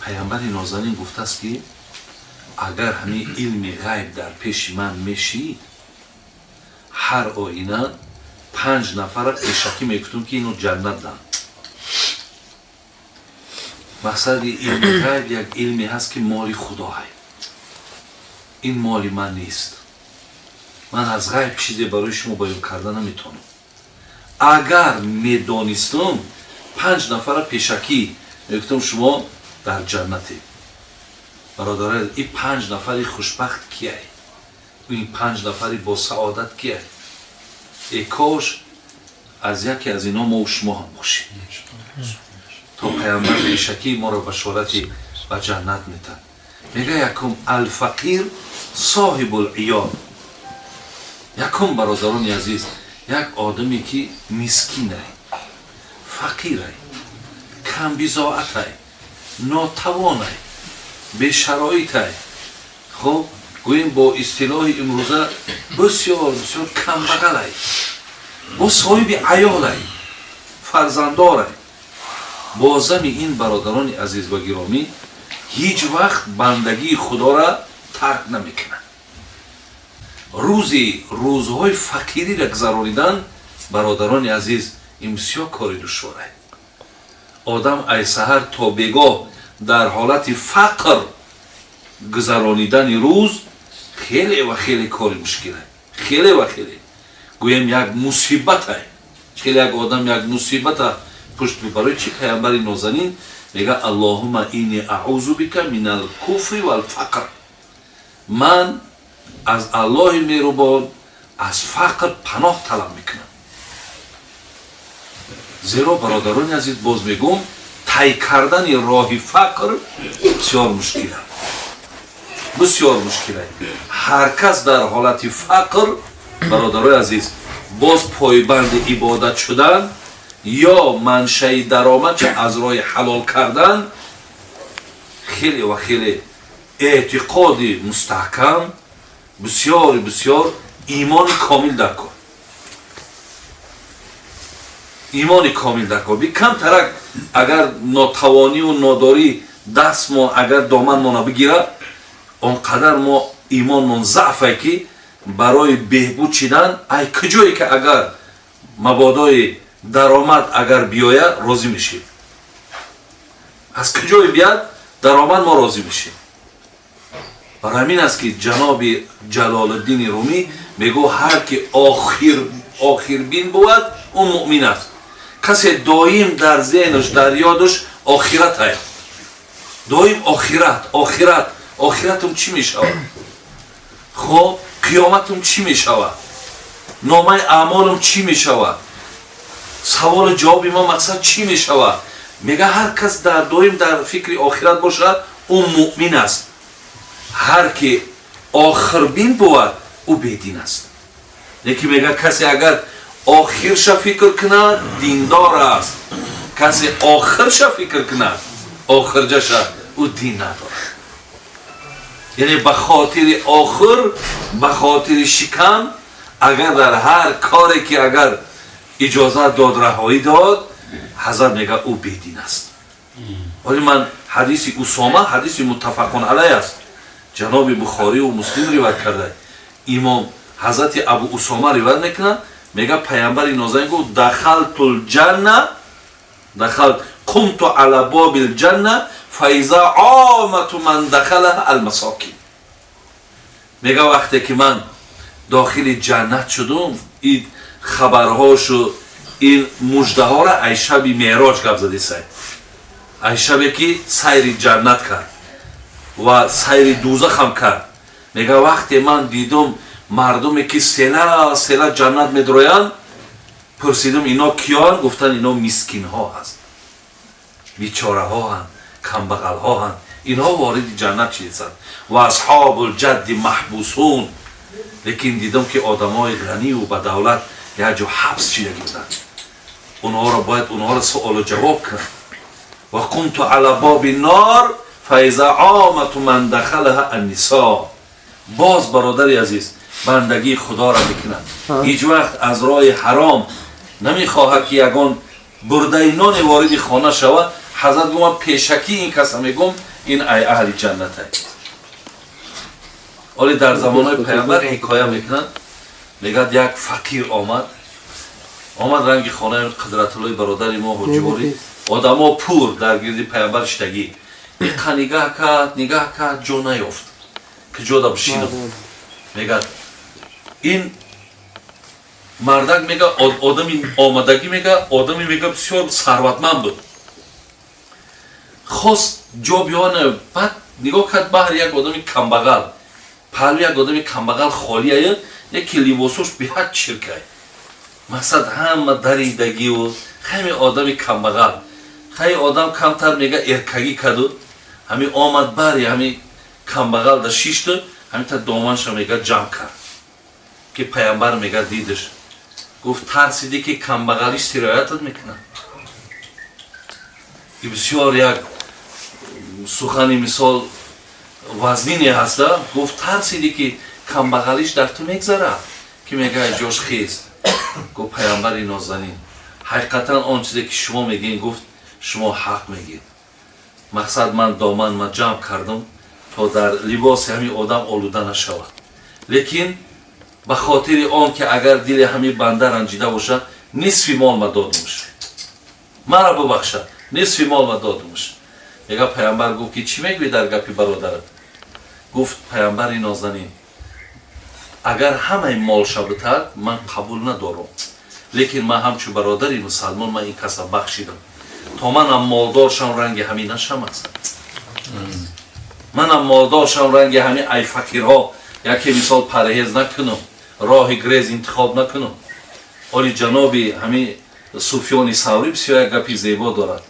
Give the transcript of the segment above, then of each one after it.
Паямбари нозанин гуфтааст, ки агар ҳамин илми ғайб дар пеши ман мешид, ҳар оина 5 нафара пешакӣ мегуфтум, ки ино ҷаннат дан. Мақсади илми ғайб як илме ҳаст, ки моли худоҳай, ин моли ман нест. Ман аз ғайб чизе барои шумо баён карда наметавонам. Агар медонистум, 5 нафара пешакӣ мегуфтум, шумо дар ҷаннате. Бародарай, ин 5 нафари хушбахт кияй? Ин 5 нафари босаодат кияй? Э кош аз яке аз ино мо шумо ҳам бошем, то паямбар пешакӣ моро башорати ба ҷаннат метад. Мега, якум алфақир соҳибул иёл. Якум, бародарони азиз, як одаме ки мискинай, фақирай, камбизоатай, нотавонай, бешароитай, хуб, гӯем, бо истилоҳи имрӯза бисёр бисёр камбағалай, бо соҳиби аёлай, фарзандорай. Бозами ин, бародарони азиз ва гиромӣ, ҳеҷ вақт бандагии худоро тарк намекунад. Рӯзи рӯзҳои фақириро гузаронидан, бародарони азиз, ин бисёр кори душворай. Одам ай саҳар то бегоҳ дар ҳолати фақр гузаронидани рӯз хеле ва хеле кори мушкилай, хеле ва хеле, гӯем, як мусибатай. Хеле як одам як мусибата пушт. Барои чӣ паямбари нозанин мега: "Аллоҳума инни аъузу бика минал куфри вал фақр"? Ман аз Аллоҳи меҳрубон аз фақр паноҳ талаб мекунам. Зеро, бародарони азиз, боз мегӯм, тай кардани роҳи фақр бисёр мушкил, бисёр мушкил. Ҳар кас дар ҳолати фақр, бародарои азиз, боз пойбанди ибодат шудан ё маншаи даромадша аз роҳи ҳалол кардан, хеле ва хеле эътиқоди мустаҳкам, бисёри бисёр имони комил дар кор, имони комил дар кор. Камтарак агар нотавонию нодорӣ дастмо, агар доманмона бигирад, он қадар мо имонмон заъфе, ки барои беҳбуд шидан ай куҷое ки агар мабодои даромад агар биёяд, розӣ мешем. Аз куҷое биёд даромад, мо розӣ мешем. Барои ҳамин аст, ки ҷаноби Ҷалолиддини Румӣ мегӯ: ҳар ки охирбин бувад, ӯ муъмин аст. Касе доим дар зеҳнаш, дар ёдаш охират ай, доим охират, охират, охиратум чӣ мешавад, хоб, қиёматум чӣ мешавад, номаи аъмолум чӣ мешавад, саволу ҷавоби мо мақсад чӣ мешавад, мега, ҳар кас дар доим дар фикри охират бошад, ӯ муъмин аст. Ҳар ки охирбин бувад, ӯ бедин аст. Лекин мега, касе агар охирша фикр кунад, диндор аст, касе охирша фикр кунад, охирҷаша, ӯ дин надорад. Яъне ба хотири охир, ба хотири шикам, агар дар ҳар коре ки агар иҷозат дод, раҳоӣ дод, ҳазрат мега, ӯ бедин аст. Вале ман ҳадиси Усома, ҳадиси муттафақун алай аст, ҷаноби Бухориву Муслим ривоят карда, имом ҳазрати Абу Усома ривоят мекунад, мега, паямбари нозанин гуфт: "Дахалтул ҷанна, дахал қумту ала бобил ҷанна, фаиза омату ман дахалаҳа алмасокин". Мега, вақте ки ман дохили ҷаннат шудум, ин хабарҳошу ин муждаҳоро ай шаби меъроҷ гап задисай, ай шабе ки сайри ҷаннат кард ва сайри дузахам кард. Мега, вақте ман дидум мардуме ки села села ҷаннат медроянд, пурсидум: ино киён? Гуфтанд: ино мискинҳо ҳаст, бечораҳоанд, камбағалҳоанд, инҳо вориди ҷаннат чизанд. Ва асҳобул ҷадди маҳбусун. Лекин дидам, ки одамои ғанию ба давлат як ҷо ҳабс шидаги буданд, онҳоро бояд онҳоро суолу ҷавоб кунанд. Ва қумту ала боби нор, фаиза омату ман дахалаҳа аннисо. Боз, бародари азиз, бандагии худоро мекунад, ҳеҷ вақт аз роҳи ҳаром намехоҳад, ки ягон бурдаи ноне вориди хона шавад. Ҳазрат гуфт ман пешакӣ ин каса мегум, ин ай аҳли ҷаннат ай. Оли дар замонои паямбар ҳикоя мекунанд, мегӯяд як фақир омад, омад ранги хонаи Қудратуллои бародари мо ҳоҷиворӣ, одамо пур дар гирди паямбар шитагӣ. Иқа нигаҳ кард, нигаҳ кард, ҷо наёфт, ки ҷо да бишинам. Мегӯяд ин мардак, мега одами омадагӣ, мега одами, мега бисёр сарватманд буд. Хост ҷо биёна, баъд нигоҳ кард, баҳри як одами камбағал, паҳлӯи як одами камбағал холияю, яке либосош беҳад чиркай, мақсад ҳама даридагиву ҳами одами камбағал. Хай одам камтар мега эркагӣ каду ҳами омад бари ҳами камбағал да шишту ҳамита доманша мега ҷамъ кард, ки паямбар мега дидаш, гуфт тарсидӣ ки камбағалиш сироятат мекунад. И бисёр як сухани мисол вазнине ҳаста. Гуфт тарсидӣ ки камбағалиш дар ту мегзарад, ки мега ҷош хез. Гуфт паямбари нозанин, ҳақиқатан он чизе ки шумо мегӯед, гуфт шумо ҳақ мегӯед. Мақсад ман доман ма ҷамъ кардам то дар либоси ҳамин одам олуда нашавад, лекин ба хотири он ки агар дили ҳамин банда ранҷида бошад, нисфи мол ма додумш, мара бубахшад, нисфи мол ма додумш. Мега паямбар гуфт ки чӣ мегӯӣ дар гапи бародарат? Гуфт паямбари нозанин, агар ҳамаи молша битад, ман қабул надорам, лекин ман ҳамчун бародари мусалмон ман ин каса бахшидам, то манам молдор шам, ранги ҳамин нашам. Мақсад манам молдор шам, ранги ҳамин ай фақирҳо яке мисол парҳез накунам, роҳи грез интихоб накунам. Оли ҷаноби ҳамин Суфёни Саврӣ бисёр як гапи зебо дорад.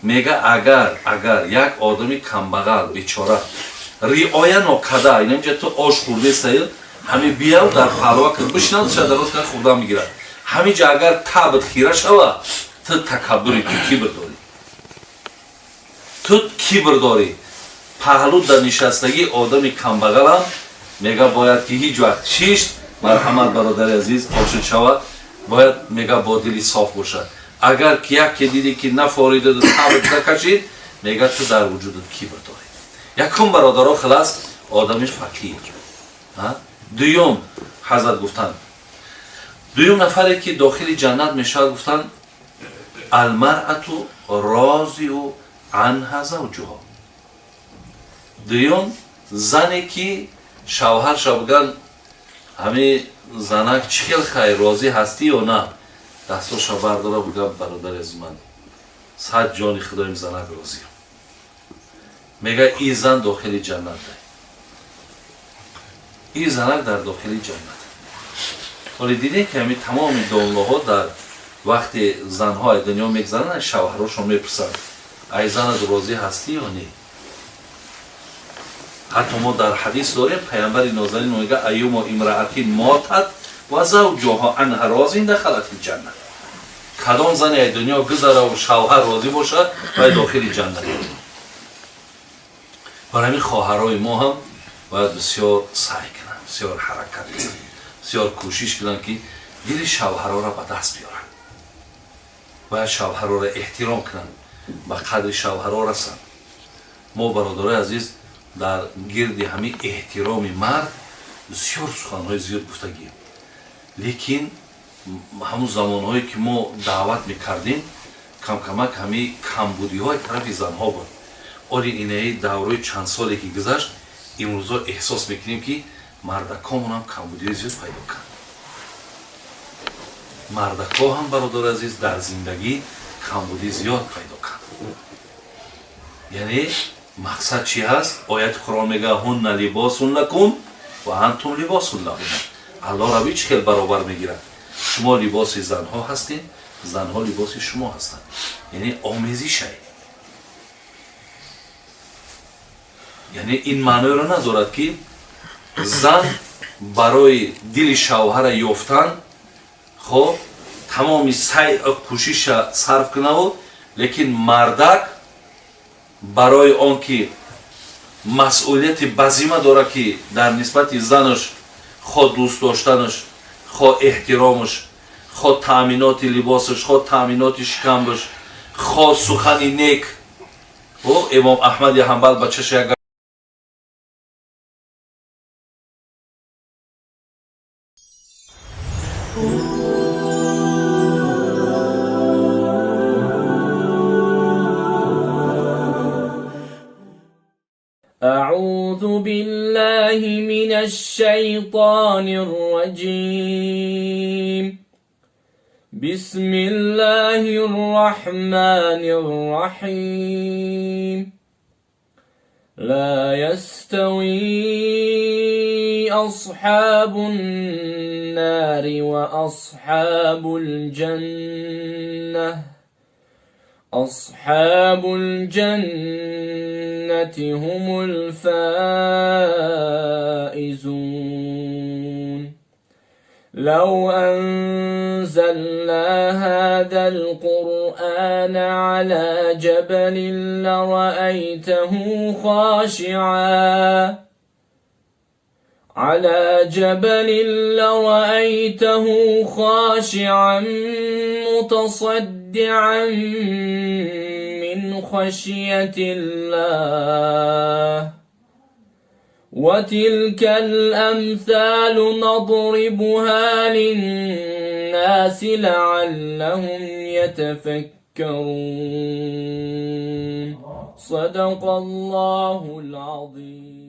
Мега агар як одами камбағал бечора риоя нокада, инамҷа ту ош хӯрдестай, ҳами бияв дар паҳлава бишинад, шадароз кан хӯрдан мегирад. Ҳамиҷа агар табт хира шава, ту такаббури, ту кибр дорӣ, ту кибр дорӣ. Паҳлу дар нишастагии одами камбағалам мега бояд ки ҳеҷ вақт шишт, марҳамат бародари азиз, ошид шавад, бояд мега бо дили соф бошад. Агар ки яке дидӣ ки нафоридаду табт накашид, мега ту дар вуҷудат кибр дорӣ. Якум бародаро хилас одами фақир. Дуюм ҳазрат гуфтанд, дуюм нафаре ки дохили ҷаннат мешавад, гуфтанд алмарату розиу анҳа завҷуҳо. Дуюм зане ки шавҳарша биган ҳами занак чӣ хел хай, розӣ ҳастӣ ё на, дастоша бардора биган бародари аз ман, сад ҷони худоим занак розиам. Мега и зан дохили ҷаннат, и занак дар дохили ҷаннат. Ҳоле дидем ки ҳами тамоми домлоҳо дар вақте занҳо ай дунё мегзаранд, шавҳарошон мепурсанд, ай занат розӣ ҳастӣ ё не? Ҳатто мо дар ҳадис дорем, паямбари нозанин мега аюмо имраатин мотат ва завҷуҳо анҳа розин дахалат лҷанна. Кадом зане ай дунё гузараву шавҳар розӣ бошад, вай дохили ҷаннат. Бар ҳамин хоҳарои мо ҳам бояд бисёр саъй кунанд, бисёр ҳаракат кунанд, бисёр кӯшиш кунанд, ки дили шавҳарора ба даст биёранд. Бояд шавҳарора эҳтиром кунанд, ба қадри шавҳаро расанд. Мо бародарои азиз дар гирди ҳамин эҳтироми мард бисёр суханҳои зиёд гуфтагием, лекин ҳамун замонҳое ки мо даъват мекардем, камкамак ҳамин камбудиҳои тарафи занҳо буд. Оли инаи даврои чанд соле ки гузашт, имрӯзо эҳсос мекунем, ки мардакомонам камбудиҳои зиёд пайдо кард. Мардакҳо ҳам бародари азиз дар зиндагӣ камбудӣ зиёд пайдо кард. Яъне мақсад чӣ ҳаст? Ояти Қуръон мега ҳунна либосун лакум ва антум либосун лаҳунна. Аллоҳ раби чӣ хел баробар мегирад? Шумо либоси занҳо ҳастед, занҳо либоси шумо ҳастанд. Яъне омезишай. Яъне ин маъноеро надорад, ки зан барои дили шавҳара ёфтан хоб тамоми сай кӯшиша сарф кунаву, лекин мардак барои он ки масъулияти базима дорад, ки дар нисбати занаш хо дӯст доштанаш, хо эҳтиромаш, хо таъминоти либосаш, хо таъминоти шикамбаш, хо сухани нек. Имом Аҳмади Ҳанбал бачаша як أعوذ بالله من الشيطان الرجيم. بسم الله الرحمن الرحيم. لا يستوي أصحاب النار وأصحاب الجنة، أصحاب الجنة هم الفائزون. لو أنزلنا هذا القرآن على جبل لرأيته خاشعا على جبل لرأيته خاشعا متصدعا من خشية الله. وتلك الأمثال نضربها للناس لعلهم يتفكرون. صدق الله العظيم.